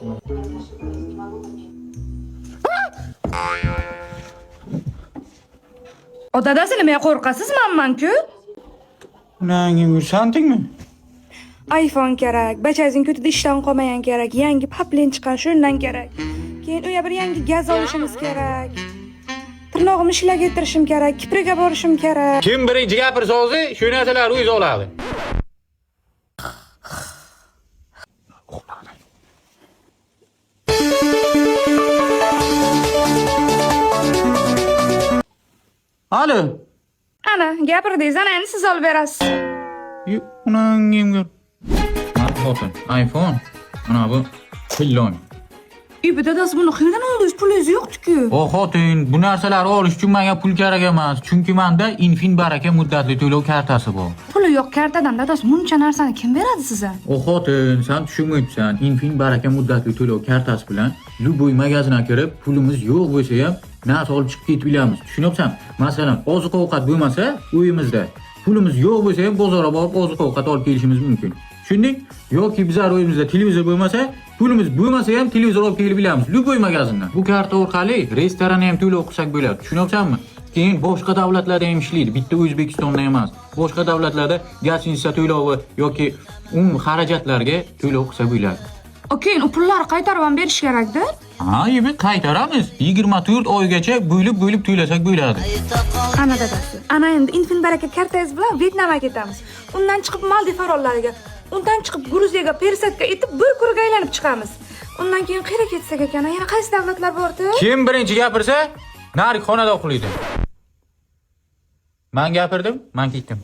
O dadasi, nimaga qo'rqasiz, manman-ku. Nangim santingmi? iPhone kerak, bachangizning ko'tida ishdan qolmagan kerak, yangi paplin chiqqan shundan kerak. Keyin uyga bir yangi gaz olishimiz kerak. Tirnog'imni shlak ettirishim kerak, Kipriga borishim kerak. Kim birinchi gapirsa o'zi, shu narsalarni o'zi oladi. Alo. Ana, gapirdingiz, ana endi siz olib berasiz. Unangim. Xotin, iPhone. Mana bu pillon. Uy, dadasi, buni qayerdan oldingiz? Pulingiz yo'qdi-ku. O xotin, bu narsalarni olish uchun menga pul kerak emas. Chunki menda Infin Baraka muddatli to'lov kartasi bor. Puli yo'q kartadan dadasi buncha narsani kim beradi sizga? O xotin, sen tushunmayapsan. Infin Baraka muddatli to'lov kartasi bilan любой magazinga kirib, pulimiz yo'q bo'lsa ham narsa olib chiqib ketib bilamiz. Tushunyapsan? Masalan, oziq-ovqat bo'lmasa uyimizda pulimiz yo'q bo'lsa ham bozorga borib oziq-ovqat olib kelishimiz mumkin. Tushunding? Yoki bizlar uyimizda televizor bo'lmasa, pulimiz bo'lmasa ham televizor olib kelib bilamiz любой magazindan. Bu karta orqali restoranni ham to'lov qilsak bo'ladi. Tushunyapsanmi? Keyin boshqa davlatlarda ham ishlaydi, bitta O'zbekistonda emas. Boshqa davlatlarda gaziniца to'lovi yoki umumiy xarajatlarga to'lov qilsa bo'ladi. O keyin u pullarni qaytarib ham berish kerak-da. Ha, endi qaytaramiz. 24 oygacha bo'lib-bo'lib to'lasak bo'ladi. Ana dadasi. Ana endi Infin Baraka kartangiz bilan Vyetnamga ketamiz. Undan chiqib Maldiv orollariga, undan chiqib Gruziyaga пересадка etib bir kurga aylanib chiqamiz. Undan keyin qayerga ketsak ekan? Yana qaysi davlatlar bordi? Kim birinchi gapirsa, narigi xonada uxlaydi. Men gapirdim, men ketdim.